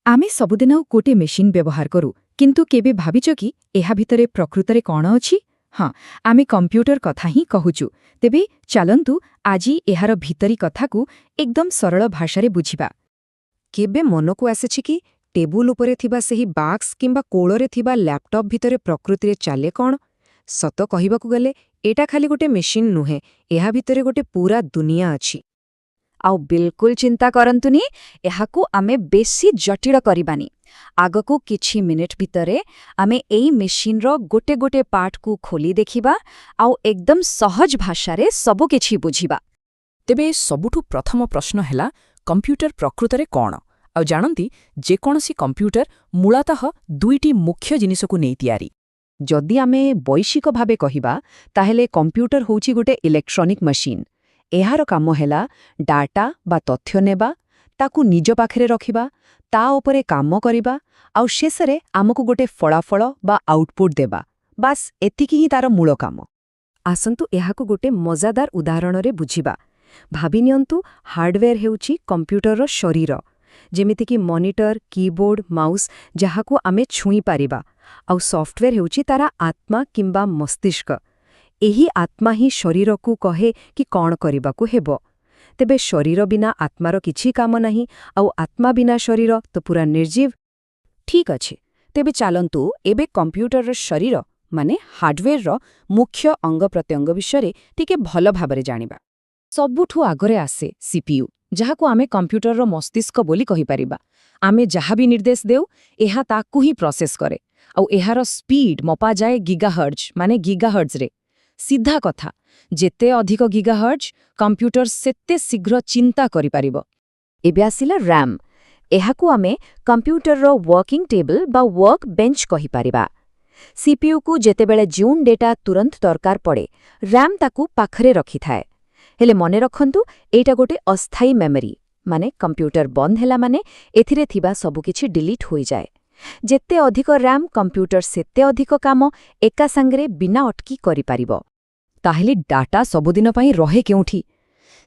ଆମେ ସବୁଦିନ ଗୋଟେ ମେସିନ୍ ବ୍ୟବହାର କରୁ, କିନ୍ତୁ କେବେ ଭାବିଛ କି ଏହା ଭିତରେ ପ୍ରକୃତରେ କ'ଣ ଅଛି? ହଁ, ଆମେ କମ୍ପ୍ୟୁଟର କଥା ହିଁ କହୁଛୁ। ତେବେ ଚାଲନ୍ତୁ, ଆଜି ଏହାର ଭିତରି କଥାକୁ ଏକଦମ ସରଳ ଭାଷାରେ ବୁଝିବା। କେବେ ମନକୁ ଆସିଛି କି ଟେବୁଲ ଉପରେ ଥିବା ସେହି ବାକ୍ସ କିମ୍ବା କୋଳରେ ଥିବା ଲ୍ୟାପଟପ୍ ଭିତରେ ପ୍ରକୃତିରେ ଚାଲେ କ'ଣ? ସତ କହିବାକୁ ଗଲେ ଏଇଟା ଖାଲି ଗୋଟେ ମେସିନ୍ ନୁହେଁ, ଏହା ଭିତରେ ଗୋଟେ ପୂରା ଦୁନିଆ ଅଛି। ଆଉ ବିଲକୁଲ ଚିନ୍ତା କରନ୍ତୁନି, ଏହାକୁ ଆମେ ବେଶୀ ଜଟିଳ କରିବାନି। ଆଗକୁ କିଛି ମିନିଟ୍ ଭିତରେ ଆମେ ଏଇ ମେସିନ୍ର ଗୋଟେ ଗୋଟେ ପାର୍ଟକୁ ଖୋଲି ଦେଖିବା ଆଉ ଏକଦମ ସହଜ ଭାଷାରେ ସବୁକିଛି ବୁଝିବା। ତେବେ ସବୁଠୁ ପ୍ରଥମ ପ୍ରଶ୍ନ ହେଲା, କମ୍ପ୍ୟୁଟର ପ୍ରକୃତରେ କ'ଣ? ଆଉ ଜାଣନ୍ତି, ଯେକୌଣସି କମ୍ପ୍ୟୁଟର ମୂଳତଃ ଦୁଇଟି ମୁଖ୍ୟ ଜିନିଷକୁ ନେଇ ତିଆରି। ଯଦି ଆମେ ବୈଷୟିକ ଭାବେ କହିବା, ତାହେଲେ କମ୍ପ୍ୟୁଟର ହେଉଛି ଗୋଟେ ଇଲେକ୍ଟ୍ରୋନିକ୍ ମେସିନ୍। ଏହାର କାମ ହେଲା ଡାଟା ବା ତଥ୍ୟ ନେବା, ତାକୁ ନିଜ ପାଖରେ ରଖିବା, ତା ଉପରେ କାମ କରିବା ଆଉ ଶେଷରେ ଆମକୁ ଗୋଟେ ଫଳାଫଳ ବା ଆଉଟପୁଟ୍ ଦେବା। ବାସ୍, ଏତିକି ହିଁ ତାର ମୂଳ କାମ। ଆସନ୍ତୁ, ଏହାକୁ ଗୋଟେ ମଜାଦାର ଉଦାହରଣରେ ବୁଝିବା। ଭାବିନିଅନ୍ତୁ, ହାର୍ଡୱେର୍ ହେଉଛି କମ୍ପ୍ୟୁଟରର ଶରୀର, ଯେମିତିକି ମନିଟର, କିବୋର୍ଡ, ମାଉସ୍, ଯାହାକୁ ଆମେ ଛୁଇଁ ପାରିବା। ଆଉ ସଫ୍ଟୱେର୍ ହେଉଛି ତାର ଆତ୍ମା କିମ୍ବା ମସ୍ତିଷ୍କ। ଏହି ଆତ୍ମା ହିଁ ଶରୀରକୁ କହେ କି କ'ଣ କରିବାକୁ ହେବ। ତେବେ ଶରୀର ବିନା ଆତ୍ମାର କିଛି କାମ ନାହିଁ, ଆଉ ଆତ୍ମା ବିନା ଶରୀର ତ ପୁରା ନିର୍ଜୀବ। ଠିକ୍ ଅଛି, ତେବେ ଚାଲନ୍ତୁ ଏବେ କମ୍ପ୍ୟୁଟରର ଶରୀର ମାନେ ହାର୍ଡୱେର୍ର ମୁଖ୍ୟ ଅଙ୍ଗ ପ୍ରତ୍ୟଙ୍ଗ ବିଷୟରେ ଟିକେ ଭଲ ଭାବରେ ଜାଣିବା। ସବୁଠୁ ଆଗରେ ଆସେ ସିପିୟୁ, ଯାହାକୁ ଆମେ କମ୍ପ୍ୟୁଟରର ମସ୍ତିଷ୍କ ବୋଲି କହିପାରିବା। ଆମେ ଯାହା ବି ନିର୍ଦ୍ଦେଶ ଦେଉ, ଏହା ତାକୁ ହିଁ ପ୍ରୋସେସ୍ କରେ। ଆଉ ଏହାର ସ୍ପିଡ୍ ମପାଯାଏ ଗିଗାହର୍ଜ, ମାନେ ଗିଗାହର୍ଜରେ। ସିଧା କଥା, ଯେତେ ଅଧିକ ଗିଗାହର୍ଜ, କମ୍ପ୍ୟୁଟର ସେତେ ଶୀଘ୍ର ଚିନ୍ତା କରିପାରିବ। ଏବେ ଆସିଲା ର୍ୟାମ୍। ଏହାକୁ ଆମେ କମ୍ପ୍ୟୁଟରର ୱାର୍କିଂ ଟେବୁଲ ବା ୱାର୍କ ବେଞ୍ଚ କହିପାରିବା। ସିପିୟୁକୁ ଯେତେବେଳେ ଯେଉଁ ଡେଟା ତୁରନ୍ତ ଦରକାର ପଡ଼େ, ର୍ୟାମ୍ ତାକୁ ପାଖରେ ରଖିଥାଏ। ହେଲେ ମନେ ରଖନ୍ତୁ, ଏଇଟା ଗୋଟେ ଅସ୍ଥାୟୀ ମେମୋରି, ମାନେ କମ୍ପ୍ୟୁଟର ବନ୍ଦ ହେଲା ମାନେ ଏଥିରେ ଥିବା ସବୁକିଛି ଡିଲିଟ୍ ହୋଇଯାଏ। ଯେତେ ଅଧିକ ର୍ୟାମ୍, କମ୍ପ୍ୟୁଟର ସେତେ ଅଧିକ କାମ ଏକା ସାଙ୍ଗରେ ବିନା ଅଟକି କରିପାରିବ। ତାହେଲେ ଡାଟା ସବୁଦିନ ପାଇଁ ରହେ କେଉଁଠି?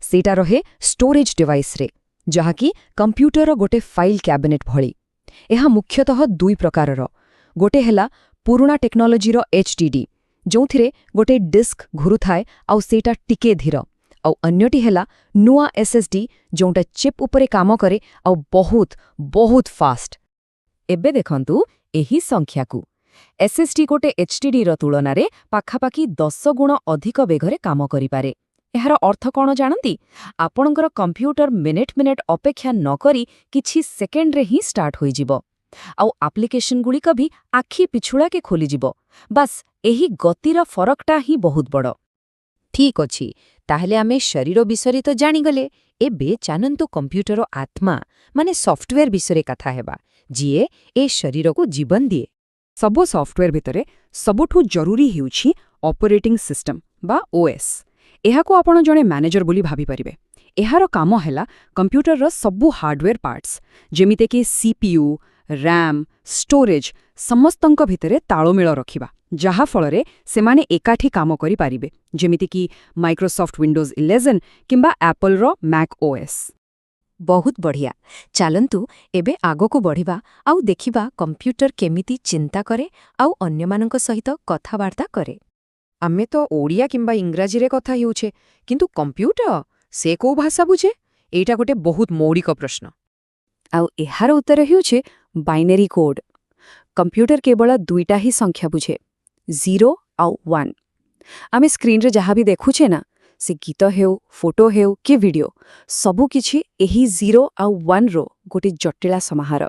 ସେଇଟା ରହେ ଷ୍ଟୋରେଜ୍ ଡିଭାଇସ୍ରେ, ଯାହାକି କମ୍ପ୍ୟୁଟରର ଗୋଟେ ଫାଇଲ୍ କ୍ୟାବିନେଟ୍ ଭଳି। ଏହା ମୁଖ୍ୟତଃ ଦୁଇ ପ୍ରକାରର। ଗୋଟେ ହେଲା ପୁରୁଣା ଟେକ୍ନୋଲୋଜିର ଏଚ୍.ଡି.ଡି, ଯେଉଁଥିରେ ଗୋଟେ ଡିସ୍କ ଘୁରୁଥାଏ ଆଉ ସେଇଟା ଟିକେ ଧୀର। ଆଉ ଅନ୍ୟଟି ହେଲା ନୂଆ ଏସ୍ଏସ୍ଡି, ଯେଉଁଟା ଚିପ୍ ଉପରେ କାମ କରେ ଆଉ ବହୁତ ବହୁତ ଫାଷ୍ଟ। ଏବେ ଦେଖନ୍ତୁ ଏହି ସଂଖ୍ୟାକୁ। ଏସ୍ଏସ୍ଡି ଗୋଟେ ଏଚ୍.ଡି.ଡିର ତୁଳନାରେ ପାଖାପାଖି 10 ଗୁଣ ଅଧିକ ବେଗରେ କାମ କରିପାରେ। ଏହାର ଅର୍ଥ କ'ଣ ଜାଣନ୍ତି? ଆପଣଙ୍କର କମ୍ପ୍ୟୁଟର ମିନିଟ୍ ମିନିଟ୍ ଅପେକ୍ଷା ନ କରି କିଛି ସେକେଣ୍ଡରେ ହିଁ ଷ୍ଟାର୍ଟ ହୋଇଯିବ, ଆଉ ଆପ୍ଲିକେସନଗୁଡ଼ିକ ବି ଆଖି ପିଛୁଳାକେ ଖୋଲିଯିବ। ବାସ୍, ଏହି ଗତିର ଫରକଟା ହିଁ ବହୁତ ବଡ଼। ଠିକ୍ ଅଛି, ତାହେଲେ ଆମେ ଶରୀର ବିଷୟରେ ତ ଜାଣିଗଲେ। ଏବେ ଚାଲନ୍ତୁ, କମ୍ପ୍ୟୁଟର ଆତ୍ମା ମାନେ ସଫ୍ଟୱେର୍ ବିଷୟରେ କଥା ହେବା, ଯିଏ ଏ ଶରୀରକୁ ଜୀବନ ଦିଏ। ସବୁ ସଫ୍ଟୱେର୍ ଭିତରେ ସବୁଠୁ ଜରୁରୀ ହେଉଛି ଅପରେଟିଂ ସିଷ୍ଟମ ବା ଓଏସ୍। ଏହାକୁ ଆପଣ ଜଣେ ମ୍ୟାନେଜର ବୋଲି ଭାବିପାରିବେ। ଏହାର କାମ ହେଲା କମ୍ପ୍ୟୁଟରର ସବୁ ହାର୍ଡୱେର୍ ପାର୍ଟସ୍, ଯେମିତିକି ସିପିୟୁ, ର୍ୟାମ୍, ଷ୍ଟୋରେଜ୍, ସମସ୍ତଙ୍କ ଭିତରେ ତାଳମେଳ ରଖିବା, ଯାହାଫଳରେ ସେମାନେ ଏକାଠି କାମ କରିପାରିବେ, ଯେମିତିକି ମାଇକ୍ରୋସଫ୍ଟ ୱିଣ୍ଡୋଜ୍ 11 କିମ୍ବା ଆପଲ୍ର ମ୍ୟାକ୍ ଓଏସ୍। ବହୁତ ବଢ଼ିଆ। ଚାଲନ୍ତୁ, ଏବେ ଆଗକୁ ବଢ଼ିବା ଆଉ ଦେଖିବା କମ୍ପ୍ୟୁଟର କେମିତି ଚିନ୍ତା କରେ ଆଉ ଅନ୍ୟମାନଙ୍କ ସହିତ କଥାବାର୍ତ୍ତା କରେ। ଆମେ ତ ଓଡ଼ିଆ କିମ୍ବା ଇଂରାଜୀରେ କଥା ହେଉଛେ, କିନ୍ତୁ କମ୍ପ୍ୟୁଟର ସେ କୋଉ ଭାଷା ବୁଝେ? ଏଇଟା ଗୋଟେ ବହୁତ ମୌଳିକ ପ୍ରଶ୍ନ। ଆଉ ଏହାର ଉତ୍ତର ହେଉଛି ବାଇନାରୀ କୋଡ୍। କମ୍ପ୍ୟୁଟର କେବଳ ଦୁଇଟା ହିଁ ସଂଖ୍ୟା ବୁଝେ, 0 ଆଉ 1। ଆମେ ସ୍କ୍ରିନ୍ରେ ଯାହା ବି ଦେଖୁଛେ ନା, ସେ ଗୀତ ହେଉ, ଫଟୋ ହେଉ କି ଭିଡିଓ, ସବୁକିଛି ଏହି 0 ଆଉ 1ର ଗୋଟେ ଜଟିଳା ସମାହାର।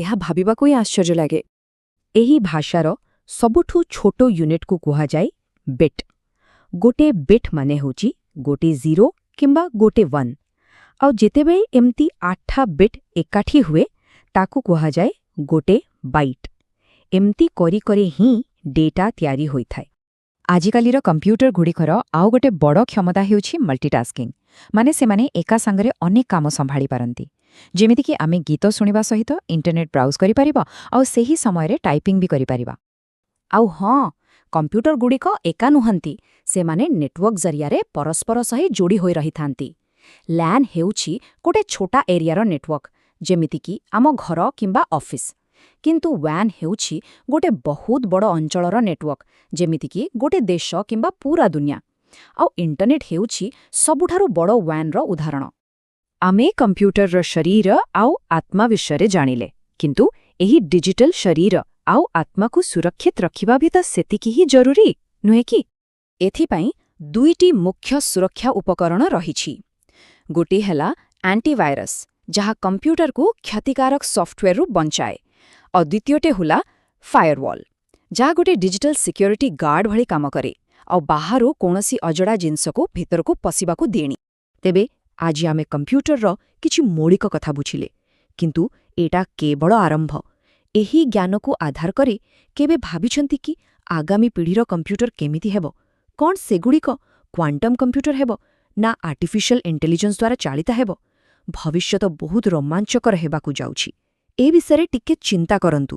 ଏହା ଭାବିବାକୁ ହିଁ ଆଶ୍ଚର୍ଯ୍ୟ ଲାଗେ। ଏହି ଭାଷାର ସବୁଠୁ ଛୋଟ ୟୁନିଟ୍କୁ କୁହାଯାଏ ବିଟ୍। ଗୋଟେ ବିଟ୍ ମାନେ ହେଉଛି ଗୋଟେ 0 କିମ୍ବା ଗୋଟେ 1। ଆଉ ଯେତେବେଳେ ଏମିତି 8ଟା ବିଟ୍ ଏକାଠି ହୁଏ, ତାକୁ କୁହାଯାଏ ଗୋଟେ ବାଇଟ୍। ଏମିତି କରି କରି ହିଁ ଡେଟା ତିଆରି ହୋଇଥାଏ। ଆଜିକାଲିର କମ୍ପ୍ୟୁଟରଗୁଡ଼ିକର ଆଉ ଗୋଟେ ବଡ଼ କ୍ଷମତା ହେଉଛି ମଲ୍ଟିଟାସ୍କିଂ, ମାନେ ସେମାନେ ଏକା ସାଙ୍ଗରେ ଅନେକ କାମ ସମ୍ଭାଳି ପାରନ୍ତି। ଯେମିତିକି ଆମେ ଗୀତ ଶୁଣିବା ସହିତ ଇଣ୍ଟରନେଟ୍ ବ୍ରାଉଜ୍ କରିପାରିବା ଆଉ ସେହି ସମୟରେ ଟାଇପିଂ ବି କରିପାରିବା। ଆଉ ହଁ, କମ୍ପ୍ୟୁଟରଗୁଡ଼ିକ ଏକା ନୁହନ୍ତି, ସେମାନେ ନେଟୱାର୍କ ଜରିଆରେ ପରସ୍ପର ସହ ଯୋଡ଼ି ହୋଇ ରହିଥାନ୍ତି। ଲ୍ୟାନ୍ ହେଉଛି ଗୋଟେ ଛୋଟା ଏରିଆର ନେଟୱାର୍କ। ଯେମିତିକି ଆମ ଘର କିମ୍ବା ଅଫିସ୍। କିନ୍ତୁ ୱାନ୍ ହେଉଛି ଗୋଟେ ବହୁତ ବଡ଼ ଅଞ୍ଚଳର ନେଟୱାର୍କ, ଯେମିତିକି ଗୋଟେ ଦେଶ କିମ୍ବା ପୁରା ଦୁନିଆ। ଆଉ ଇଣ୍ଟରନେଟ୍ ହେଉଛି ସବୁଠାରୁ ବଡ଼ ୱାନ୍ର ଉଦାହରଣ। ଆମେ କମ୍ପ୍ୟୁଟରର ଶରୀର ଆଉ ଆତ୍ମା ବିଷୟରେ ଜାଣିଲେ, କିନ୍ତୁ ଏହି ଡିଜିଟାଲ ଶରୀର ଆଉ ଆତ୍ମାକୁ ସୁରକ୍ଷିତ ରଖିବା ବି ତ ସେତିକି ହିଁ ଜରୁରୀ, ନୁହେଁ କି? ଏଥିପାଇଁ ଦୁଇଟି ମୁଖ୍ୟ ସୁରକ୍ଷା ଉପକରଣ ରହିଛି। ଗୋଟିଏ ହେଲା ଆଣ୍ଟିଭାଇରସ୍, ଯାହା କମ୍ପ୍ୟୁଟରକୁ କ୍ଷତିକାରକ ସଫ୍ଟୱେରରୁ ବଞ୍ଚାଏ, ଆଉ ଦ୍ୱିତୀୟଟି ହେଲା ଫାୟାରୱାଲ୍, ଯାହା ଗୋଟେ ଡିଜିଟାଲ ସିକ୍ୟୁରିଟି ଗାର୍ଡ ଭଳି କାମ କରେ ଆଉ ବାହାରୁ କୌଣସି ଅଜଣା ଜିନିଷକୁ ଭିତରକୁ ପଶିବାକୁ ଦିଏନି। ତେବେ ଆଜି ଆମେ କମ୍ପ୍ୟୁଟରର କିଛି ମୌଳିକ କଥା ବୁଝିଲେ, କିନ୍ତୁ ଏଇଟା କେବଳ ଆରମ୍ଭ। ଏହି ଜ୍ଞାନକୁ ଆଧାର କରି କେବେ ଭାବିଛନ୍ତି କି ଆଗାମୀ ପିଢ଼ିର କମ୍ପ୍ୟୁଟର କେମିତି ହେବ? କ'ଣ ସେଗୁଡ଼ିକ କ୍ୱାଣ୍ଟମ୍ କମ୍ପ୍ୟୁଟର ହେବ ନା ଆର୍ଟିଫିସିଆଲ ଇଣ୍ଟେଲିଜେନ୍ସ ଦ୍ୱାରା ଚାଳିତ ହେବ? ଭବିଷ୍ୟତ ବହୁତ ରୋମାଞ୍ଚକର ହେବାକୁ ଯାଉଛି। ଏ ବିଷୟରେ ଟିକେ ଚିନ୍ତା କରନ୍ତୁ।